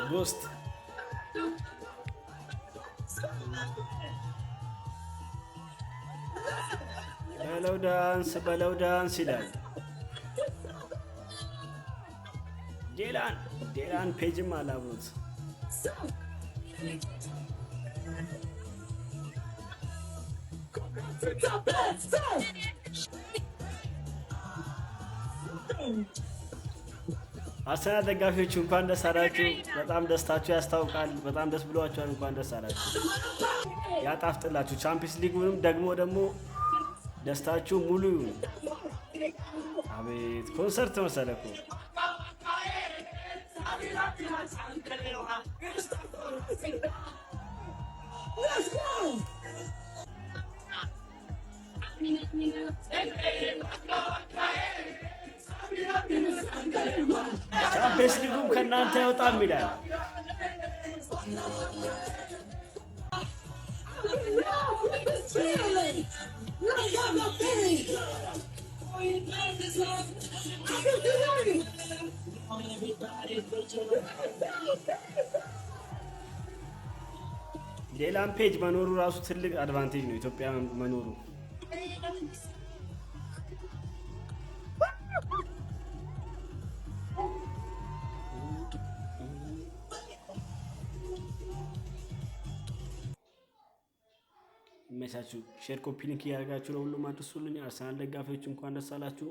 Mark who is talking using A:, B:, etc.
A: Ghost. በለው ዳንስ፣ በለው ዳንስ ይላል። ዴላን ፔጅም አላብሮት። አርሰናል ደጋፊዎች እንኳን ደስ አላችሁ። በጣም ደስታችሁ ያስታውቃል። በጣም ደስ ብሏችኋል። እንኳን ደስ አላችሁ። ያጣፍጥላችሁ። ቻምፒየንስ ሊጉንም ደግሞ ደስታችሁ ሙሉ ይሁን። አቤት ኮንሰርት መሰለ እኮ።
B: Let's go!
A: ቻምፒየንስ ሊጉም ከእናንተ አይወጣም ይላል።
B: I'm in love with this feeling. Like I'm a baby. I can feel it.
A: ዴላን ፔጅ መኖሩ ራሱ ትልቅ advantage ነው፣ ኢትዮጵያ መኖሩ። ይመቻችሁ። Share, copy link እያደረጋችሁ ለሁሉም አድርሱልኝ። አርሰናል ደጋፊዎች እንኳን ደስ አላችሁ።